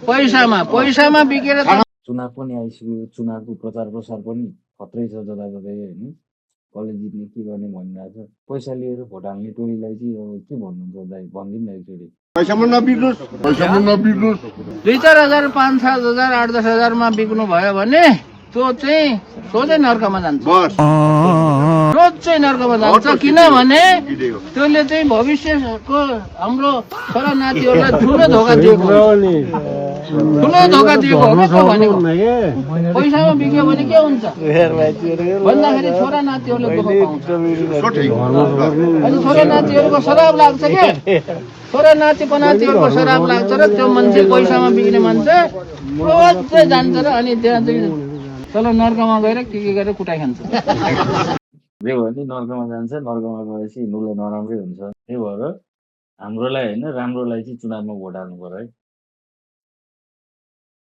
पैसामा बिकेर चुनाव पनि आइसक्यो, चुनावको प्रचार प्रसार पनि खत्रै छ जताततै होइन। कसले जित्ने के गर्ने भनिरहेको छ। पैसा लिएर भोट हाल्ने टोलीलाई चाहिँ अब के भन्नुहुन्छ दाइ, भनिदिनु न एकचोटि। पैसामा नबिग्रोस्, 2-4 हजार 5-7 हजार 8-10 हजारमा बिक्नु भयो भने त्यो चाहिँ सोझै नर्कमा जान्छ। रोज चाहिँ नर्कमा जान्छ, किनभने त्यसले चाहिँ भविष्यको हाम्रो छोरा नातिहरूलाई ठुलो धोका दिएको हो कि भनेको। पैसामा बिक्यो भने के हुन्छ भन्दाखेरि छोरा नातिहरूले दुःख पाउँछ। अनि छोरा नातिहरूको शराब लाग्छ के, छोरा नाति पनातिहरूको शराब लाग्छ र त्यो मान्छे पैसामा बिक्ने मान्छे रोज चाहिँ जान्छ र अनि त्यहाँ चाहिँ तल नर्कमा गएर के गरेर कुटाइ खान्छ। जे भयो नि नर्कमा जान्छ, नर्कमा गएपछि हिँड्नुलाई नराम्रै हुन्छ। त्यही भएर हाम्रोलाई होइन राम्रोलाई चाहिँ चुनावमा भोट हाल्नु पर्यो है।